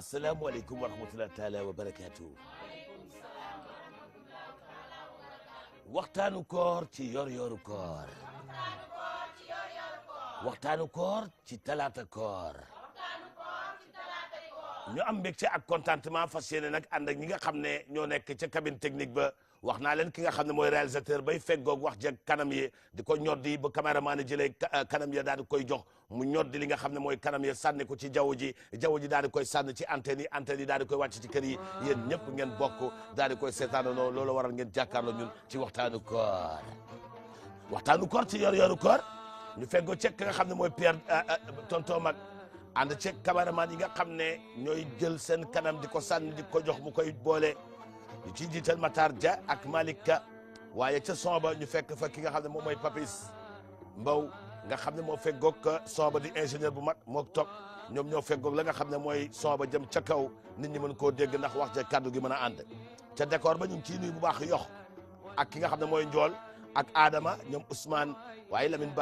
asalaamualeykum wa rahmatulah taala wa barakaatu. waxtaanu koor ci yor-yoru koor. waxtaanu koor ci talaata koor. ñu am mbégte ak contentement fas yéene nag ànd ak ñi nga xam ne ñoo nekk ca cabine technique ba wax naa leen ki nga xam ne mooy réalisateur bay feggoog wax jeg kanam yi di ko ñoddi ba caméraman jëlee kanam ya daal di koy jox mu ñoddi li nga xam ne mooy kanam ya sànni ko ci jaww ji daal di koy sànni ci antenne yi daal di koy wàcc ci kër yi yéen ñëpp ngeen bokk daal di koy seetaanoo loolu waral ngeen jàkkaarloo ñun ci waxtaanu koor ci yor-yoru koor ñu feggoo ceeg ki nga xam ne mooy Pierre tonton mag ànd ceeg cameraman yi nga xam ne ñooy jël seen kanam di ko sànni di ko jox mu koy boole ñu ciy jiital Matar Dia ak Malick Ka waaye ca son ba ñu fekk fa ki nga xam ne moom mooy Papis Mbow nga xam ne moo feggoog son ba di ingénieur bu mag moo toog ñoom ñoo feggoog la nga xam ne mooy son ba jëm ca kaw nit ñi mën koo dégg ndax wax ja kàddu gi mën a ànd ca décor ba ñu ngi ciy nuyu bu baax yox ak ki nga xam ne mooy Njool ak Adama ñoom Ousmane waaye Lamine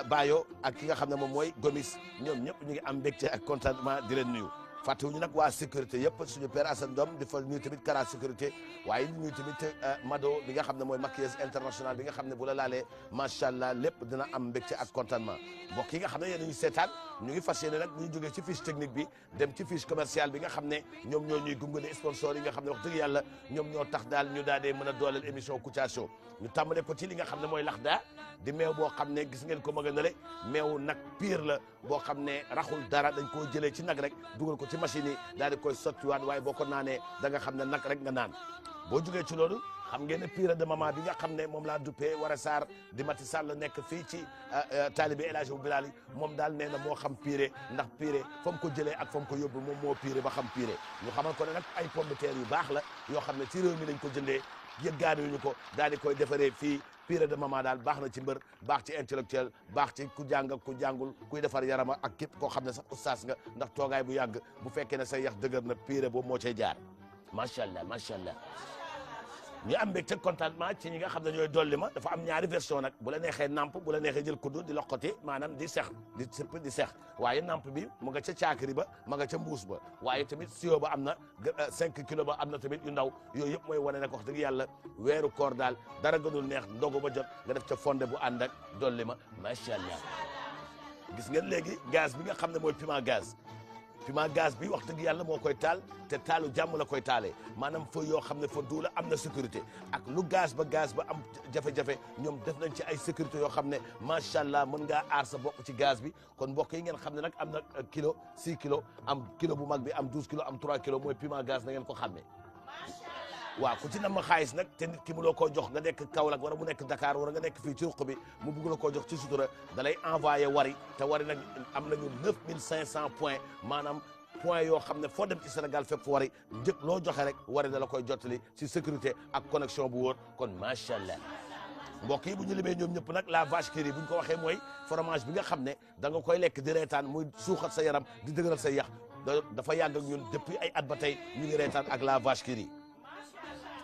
Bayo ak ki nga xam ne moom mooy Gomis ñoom ñëpp ñu ngi am mbégte ak contentement di leen nuyu fàttewuñu nag waa sécurité yëpp suñu père Assane Dom di fa nuyu tamit Kara sécurité waaye di nuyu tamit Mado bi nga xam ne mooy maquilleuse internationale bi nga xam ne bu la laalee macha allah lépp dina am mbégte ak contentement mbokk yi nga xam ne yéen ñu seetaan ñu ngi fas yéene nag ñu jógee ci fiche technique bi dem ci fiche commerciale bi nga xam ne ñoom ñoo ñuy gungale sponsor yi nga xam ne wax dëgg yàlla ñoom ñoo tax daal ñu daal dee mën a dooleel émission Kouthia Show ñu tàmbale ko ci li nga xam ne mooy laxda di meew boo xam ne gis ngeen ko ma nga nale meew nag pire la boo xam ne raxul dara dañ koo jëlee ci nag rek dugal ko ci machine yi daal di koy sottiwaat waaye boo ko naanee da nga xam ne nag rek nga naan boo jógee ci loolu xam ngeen ne pire de maman bi nga xam ne moom laa duppee war a saar di Mati Sall nekk fii ci taalibe El Hadji Bilal yi moom daal nee na moo xam pire ndax pire fa mu ko jëlee ak fa mu ko yóbbu moom moo pire ba xam pire ñu xamal ko ne nag ay pomme de terre yu baax la yoo xam ne ci réew mi lañ ko jëndee yëggaanuñu ko daal di koy defaree fii pire de maman daal baax na ci mbër baax ci intellectuel baax ci ku jàng ku jàngul kuy defar yarama ak képp koo xam ne sax oustaz nga ndax toogaay bu yàgg bu fekkee ne say yax dëgër na pire boobu moo cay jaar macha allah macha allah. ñu am mbégte contentement ci ñi nga xam ne ñooy dolli ma dafa am ñaari version nag bu la neexee namp bu la neexee jël kuddu di loqati maanaam di sex di sëpp di sex waaye namp bi mu nga ca caakiri ba ma nga ca mbuus ba waaye tamit sio ba am na 5 kilos ba am na tamit yu ndaw yooyu yëpp mooy wane nag wax dëgg yàlla weeru koor daal dara gënul neex ndogu ba jot nga def ca fonde bu ànd ak dolli ma macha allah. gis ngeen léegi gaz bi nga xam ne mooy piment gaz bi wax dëgg yàlla moo koy taal te taalu jàmm la koy taalee maanaam fa yoo xam ne fa duula am na sécurité ak lu gaz ba am jafe-jafe ñoom def nañ ci ay sécurité yoo xam ne macha allah mën ngaa aar sa bopp ci gaz bi kon mbokk yi ngeen xam ne nag am na kilo 6 kilos am kilo bu mag bi am 12 kilos am 3 kilos mooy piment gaz na ngeen ko xàmmee waaw ku ci nam ma xaalis nag te nit ki mu loo koo jox nga nekk Kaolack wala mu nekk Dakar wala nga nekk fii ci ruq bi mu bugg la koo jox ci sutura da lay envoyé wari te wari nag am nañu 9500 points maanaam point yoo xam ne foo dem ci Sénégal fépp fu wari njëkk loo joxe rek wari da la koy jottali ci sécurité ak connexion bu wóor kon macha allah mbokk yi bu ñu limee ñoom ñëpp nag la vache qui rit bu ñu ko waxee mooy fromage bi nga xam ne da nga koy lekk di reetaan muy suuxat sa yaram di dëgëral sa yax dafa yàgg ak ñun depuis ay at ba tey ñu ngi reetaan ak la vache qui rit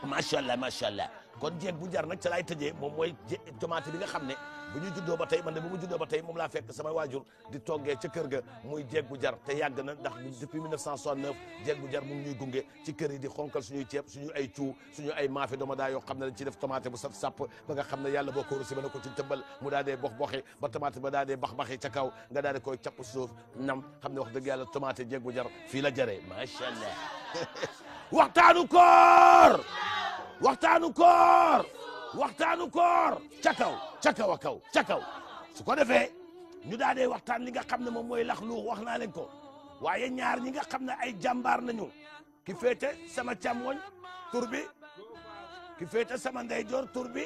macha allah macha allah kon jeeg bu jar nag ca laay tëjee moom mooy tomate bi nga xam ne bu ñu juddoo ba tey man de bu mu juddoo ba tey moom laa fekk sama waajur di toggee ca kër ga muy jeeg bu jar te yàgg na ndax depuis 1969 jeeg bu jar mu ngi ñuy gunge ci kër yi di xonkal suñuy ceeb suñu ay cuu suñu ay maafe doma daa yoo xam ne dañ ci def tomate bu saf sàpp ba nga xam ne yàlla boo ko rusi ba na ko ci tëmbal mu daa dee box-boxi ba tomate ba daa dee bax-baxi ca kaw nga daa dee koy capp suuf nam xam ne wax dëgg yàlla tomate jeeg bu jar fii la jaree macha allah waxtaanu koor ca kaw ca kaw su ko defee ñu daal dee waxtaan li nga xam ne moom mooy lax luux wax naa leen ko waaye ñaar ñi nga xam ne ay jàmbaar nañu ki féete sama càmmoñ tur bi ki féete sama ndeyjoor tur bi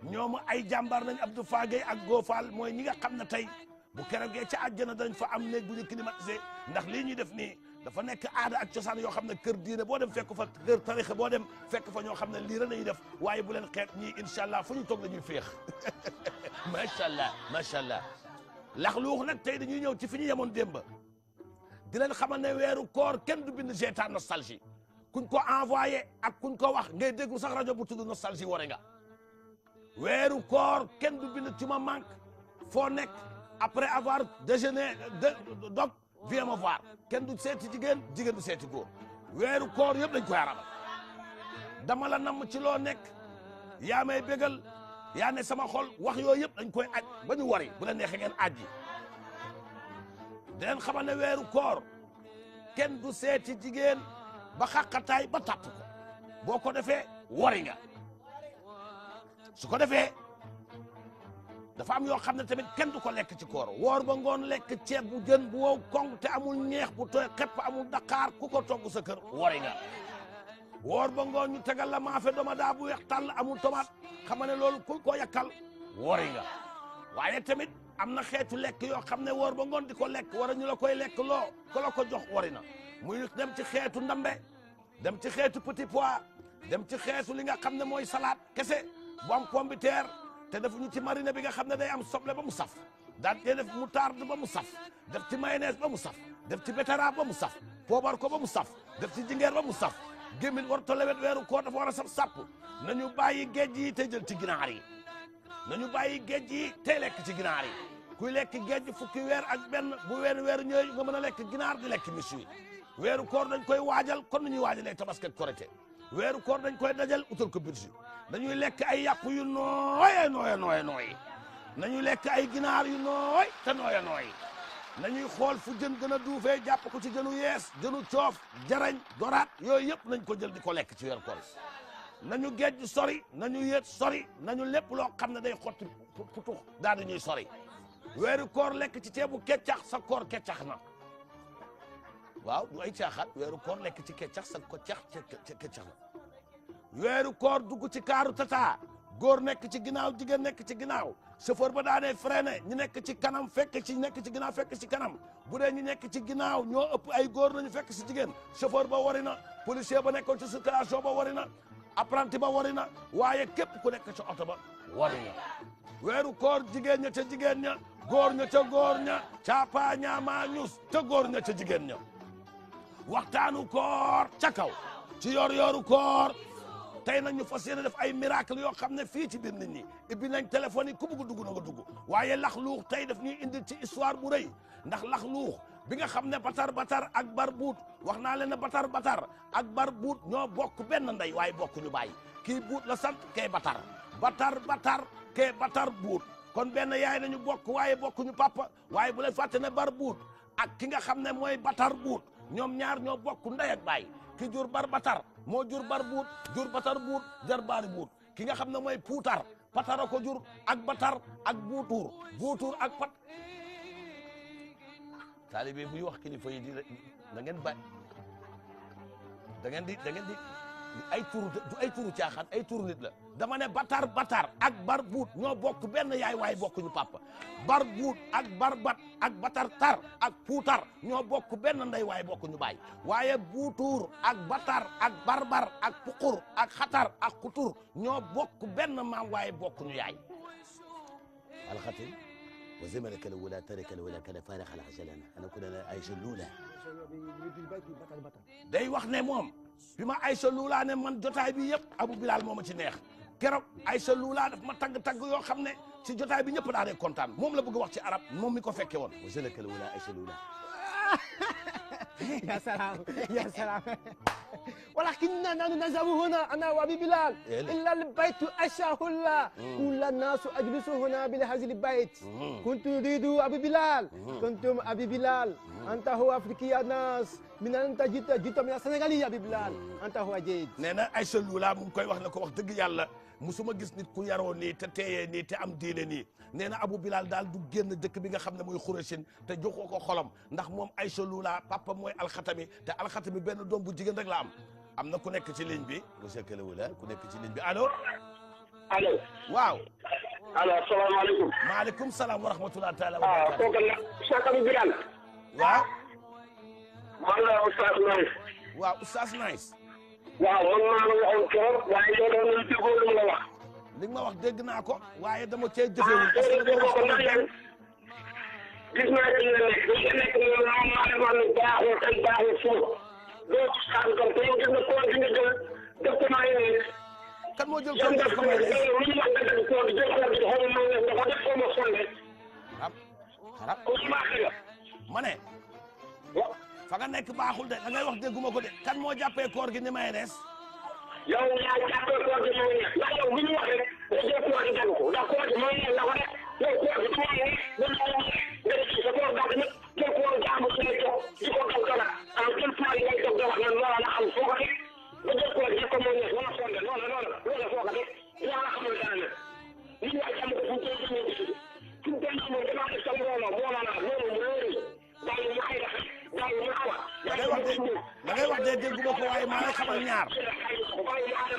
ñoom ay jàmbaar nañu Abdou Fagay ak Gofal mooy ñi nga xam ne tey bu keroogee ca àjjana dañ fa am néeg bu ñu climatisé ndax lii ñuy def nii dafa nekk aada ak cosaan yoo xam ne kër diine boo dem fekk fa kër tarixa boo dem fekk fa ñoo xam ne lii rek lañuy def waaye bu leen xeet ñii incha allah fu ñu toog la ñuy féex macha allah macha allah lax luux nag tey dañuy ñëw ci fi ñu yemoon démb di leen xamal ne weeru koor kenn du bind jeetaan nostalgie kuñ ko envoyé ak kuñ ko wax ngay déglu sax rajo bu tudd nostalgie ware nga weeru koor kenn du bind tu ma manque foo nekk après avoir déjeuné dog viens me voir kenn du seeti jigéen jigéen du seeti góor weeru koor yëpp dañ koy aramal dama la namm ci loo nekk yaa may bégal yaa ne sama xol wax yooyu yëpp dañ koy aj ba ñu wari bu la neexee ngeen ajji den xamal ne weeru koor kenn du seeti jigéen ba xàqataay ba tàpp ko boo ko defee wari nga su ko defee dafa am yoo xam ne tamit kenn du ko lekk ci koor woor ba ngoon lekk ceeb bu jën bu wow kong te amul ñeex bu tooy xepp amul daqaar ku ko togg sa kër wari nga woor ba ngoon ñu tegal la maafe doma daa bu weex tàll amul tomate xam nga ne loolu ku ko yakkal wari nga waaye tamit am na xeetu lekk yoo xam ne woor ba ngoon di ko lekk wara ñu la koy lekk loo ko la ko jox wari na muy dem ci xeetu ndambe dem ci xeetu petit pois dem ci xeetu li nga xam ne mooy salade kese bu am pomme de terre te def ñu ci marine bi nga xam ne day am soble ba mu saf daal di def moutarde ba mu saf def ci mayonnaise ba mu saf def ci betterave ba mu saf poobar ko ba mu saf def ci jingeer ba mu saf gémmin war to lewet weeru koor dafa war a saf sàpp nañu bàyyi géej yi te jël ci ginaar yi nañu bàyyi géej yi te lekk ci ginaar yi kuy lekk géej fukki weer ak benn bu weer ñëwee nga mën a lekk ginaar di lekk miss yi weeru koor dañ koy waajal kon nañuy waajalee tabaski ak korite weeru koor dañ koy dajal utal ko budget dañuy lekk ay yàpp yu nooy nañuy lekk ay ginaar yu nooy te nooy nañuy xool fu jën gën a duufee jàpp ko ci jënu yees jënu coof jarañ doraat yooyu yëpp nañ ko jël di ko lekk ci weeru koor nañu géej sori nañu yéet sori nañu lépp loo xam ne day xotti putux daal di ñuy sori weeru koor lekk ci ceebu keccax sa koor keccax na waaw du ay caaxaan weeru koor lekk ci keccax sa ko keccax na weeru koor dugg ci kaaru tata góor nekk ci ginnaaw jigéen nekk ci ginnaaw chauffeur ba daanee freiné ñu nekk ci kanam fekk ci nekk ci ginnaaw fekk ci kanam bu dee ñu nekk ci ginnaaw ñoo ëpp ay góor nañu fekk si jigéen chauffeur ba wari na policier ba nekkoon ci circulation ba wari na apprenti ba wari na waaye képp ku nekk ci oto ba wari na weeru koor jigéen ña ca jigéen ña góor ña ca góor ña caapa ñaamaa ñus ca góor ña ca jigéen ña waxtaanu koor ca kaw ci yor-yoru koor tey nag ñu fas yéene def ay miracle yoo xam ne fii ci biir nit ñi ibbi nañ téléphone yi ku bugg dugg na nga dugg waaye lax luux tey daf ñuy indi ci histoire bu rëy ndax lax luux bi nga xam ne batar ak barbuut wax naa leen ne batar ak barbuut ñoo bokk benn ndey waaye bokk ñu bàyyi kii buut la sant kee batar kee batar buut kon benn yaay nañu bokk waaye bokk ñu papa waaye bu leen fàtte ne barbuut ak ki nga xam ne mooy batar buut ñoom ñaar ñoo bokk ndey ak baay ki jur bar batar moo jur bar buut jur batar buut jar baari buut ki nga xam ne mooy puutar patara ko jur ak batar ak buutuur ak pat taalibe buy wax kilifa yi di da ngeen ba da ngeen di ay turu caaxaan ay turu nit la dama ne batar ak bar buut ñoo bokk benn yaay waaye bokkuñu papa bar buut ak bar bat ak batar tar ak puutar ñoo bokk benn ndey waaye bokkuñu baay waaye buutuur ak batar ak barbar ak puqur ak xatar ak xutur ñoo bokk benn maam waaye bokkuñu yaay alxatim wa zamanaka la wala taraka la wala kana faarax al ajalana ana kuna la Aïcha Lula day wax ne moom bi ma Aïcha Lula ne man jotaay bi yëpp Abu Bilal moo ma ci neex keroog Aïcha Lula daf ma tagg yoo xam ne ci jotaay bi ñëpp daa dee kontaan moom la bëgg wax ci arab moom mi ko fekke woon wa zamanaka la wala Aïcha Lula يا سلام ولكننا نذهب هنا أنا وأبي بلال إلا البيت أشاه الله كل الناس أجلس هنا بهذا البيت كنت أريد أبي بلال كنتم أبي بلال أنت هو أفريقيا ناس من أنت جئت من السنغال يا أبي بلال أنت هو جيد nee na Aïcha Lula mu ngi koy wax ne ko wax dëgg yàlla musuma gis nit ku yaroo nii te teeyee nii te am diine nii nee na Abu Bilal daal du génn dëkk bi nga xam ne mooy Xuraysin te joxoo ko xolam ndax moom Aïcha Lula papa mooy alxatami te alxatami benn doom bu jigéen rek la am na ku nekk ci ligne bi monsieur Kelle Wula ku nekk ci ligne bi allo. allo. waaw. allo asalaamaaleykum. maaleykum salaam wa rahmatulah taala wa barakaatu. kooku nag Cheikh Abou Bilal. waaw. man la Oustaz Nice. waaw Oustaz Nice. waaw man maa ngi waxoon keroog waaye yow doon nañu déggoo lu mu la wax. li nga ma wax dégg naa ko waaye dama cee jëfewul. parce que déggoo ko ndax yéen gis naa dañ la nekk dañ la nekk moom maa ngi wax ne baaxul ay baaxul foofu doo ci sànq te yow gis nga kóor gi nga jël def ko maa ngi kan moo jël kóor def ko maa ngi lu ñu wax nga def kóor jël kóor gi xaw ma ne dafa def foo ma sonne. xarab maa xëy ma ne fa nga nekk baaxul de da ngay wax dégguma ko de kan moo jàppee koor gi ni mayonnaise. yow yaa jàppee koor gi mayonnaise ndax yow bu ñu wax rek nga jël koor gi dagg ko ndax koor gi mayonnaise la ko def yow koor gi mayonnaise nga def sa koor dagg nag jël koor jaamu si lay toog di ko dog dara jël koor yi ngay dog dara man loola la xam foo ko teg nga jël koor gi ko mayonnaise wala fonde loola foo ko teg yaa la xamal dara nag nit ñaa jàmm ko fu ñu koy jëmee gis fu ñu koy jëmee damaa def sa mbooloo mu réeri daal mu xëy rafet daal mu awa da ngay wax de dégguma ko waaye maa lay xamal ñaar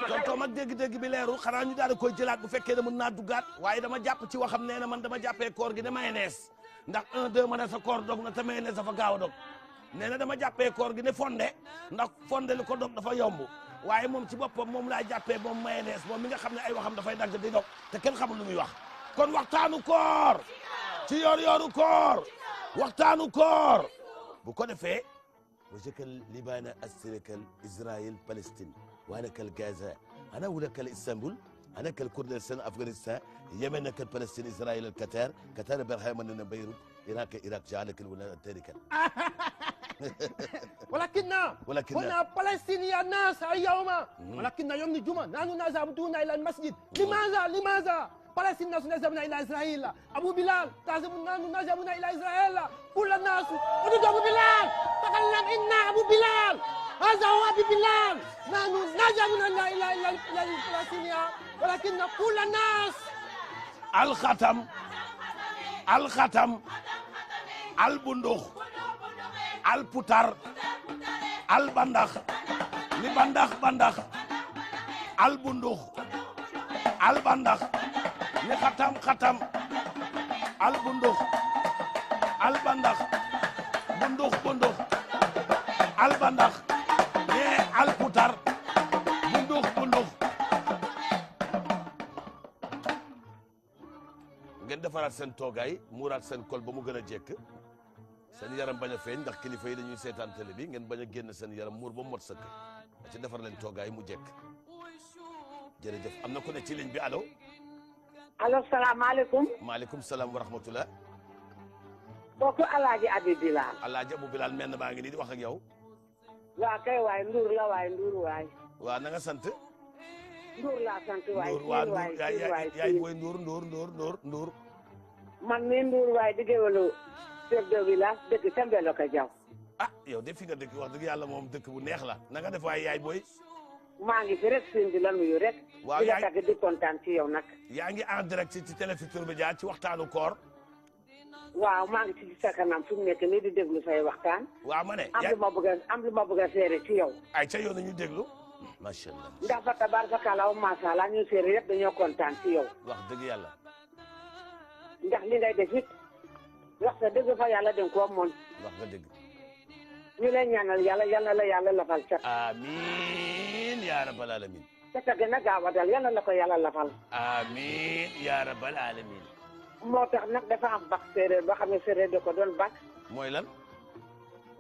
tonton mag dégg-dégg bi leeru xanaa ñu daal di koy jëlaat bu fekkee ne mën naa duggaat waaye dama jàpp ci waxam nee na man dama jàppee koor gi ne mayonnaise ndax 1 2 ma ne sa koor dog na te mayonnaise dafa gaaw a dog nee na dama jàppee koor gi ne fonde ndax fonde li ko dog dafa yomb waaye moom ci boppam moom laa jàppee moom mayonnaise moom mi nga xam ne ay waxam dafay dagg di dog te kenn xamul lu muy wax kon waxtaanu koor ci yor-yoru koor waxtaanu koor bu ko defee وجهك لبنان السرك إسرائيل فلسطين وأنا كالغازا أنا ولا كالإسطنبول أنا كالكردستان أفغانستان يمن كالفلسطين إسرائيل القطر قطر برهام من بيروت إراك جعلك الولايات المتحدة ولكن هنا فلسطين يا ناس اليوم ولكن يوم الجمعة نحن نذهبون إلى المسجد لماذا فلسطين الناس يذهبون إلى إسرائيل أبو بلال نحن نذهبون إلى إسرائيل كل الناس ادعوا أبو بلال تكلم إن أبو بلال هذا هو أبو بلال نحن نذهبون إلى فلسطين ولكن كل الناس الختم البندق البوتار البندق لبندق البندق البندق لختم البندق البندق bundux albandax ñee alputar bundux ngeen defaraat seen toogaay muuraat seen kol ba mu gën a jekk seen yaram bañ a feeñ ndax kilifa yi dañuy seetaan télé bi ngeen bañ a génn seen yaram muur ba mu mot sëkk ci defar leen toogaay mu jekk jërëjëf am na ku ne ci ligne bi allo salaamaaleykum maaleykum salaam wa rahmatullah kooku Alaaji Abi Bilal. Alaaji Abu Bilal menn baa ngi nii di wax ak yow. waa kay waay Ndour la waay Ndour waay. waa na nga sant. Ndour laa sant waay. Ndour waay yaay booy Ndour. man mii Ndour waay di géwalu chef de village dëkk Sembelo ko Jaw. ah yow de fi nga dëkk wax dëgg yàlla moom dëkk bu neex la na nga def waay yaay booy. maa ngi fi rek sëñ bi la nuyu rek. waaw yaa ngi di kontaan ci yow nag. yaa ngi en direct ci Télé Futurs Médias ci waxtaanu koor. waaw maa ngi ci sa kanam fi mu nekk nii di déglu say waxtaan. waaw ma ne am lu ma bëgg a seere ci yow. ay ca yow nañu déglu. macha allah ndax fa tabaarkalla macha allah ñu seere yëpp dañoo kontaan ci yow. wax dëgg yàlla. ndax li ngay def it wax sa dëgg fa yàlla dañ koo mën. wax nga dëgg. ñu lay ñaanal yàlla yal na la yàlla lafal cat. amiin yaa rabbal alamin. te te gën a gaaw a dal yal na la ko yàlla lafal. amiin yaa rabbal alamin. moo tax nag dafa am bax séeréer boo xam ne séeréer da ko doon bax. mooy lan.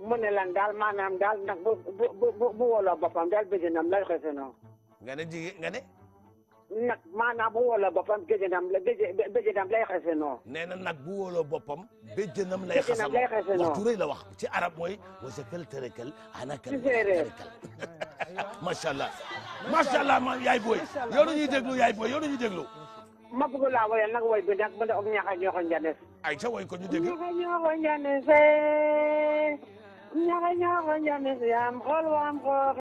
mu ne lan daal maanaam daal ndax bu wóoloo boppam daal bëjënam lay xesenoo. nga ne jigéen nga ne. nag maanaam bu wóoloo boppam bëjënam lay xesenoo. nee na nag bu wóoloo boppam. bëjënam lay xesenoo waxtu rëy la wax ci arab mooy. wasakal terekal anakal terekal. macha allah macha allah ma yaay booy. yow dañuy déglu yaay booy yow dañuy déglu. ma bëgg laa woyal nag woy bi nag mu ne ñaxa ñoxo njanes. ay ca woy ko ñu dégg. ñaxa ñoxo njanes yaam xool waam xool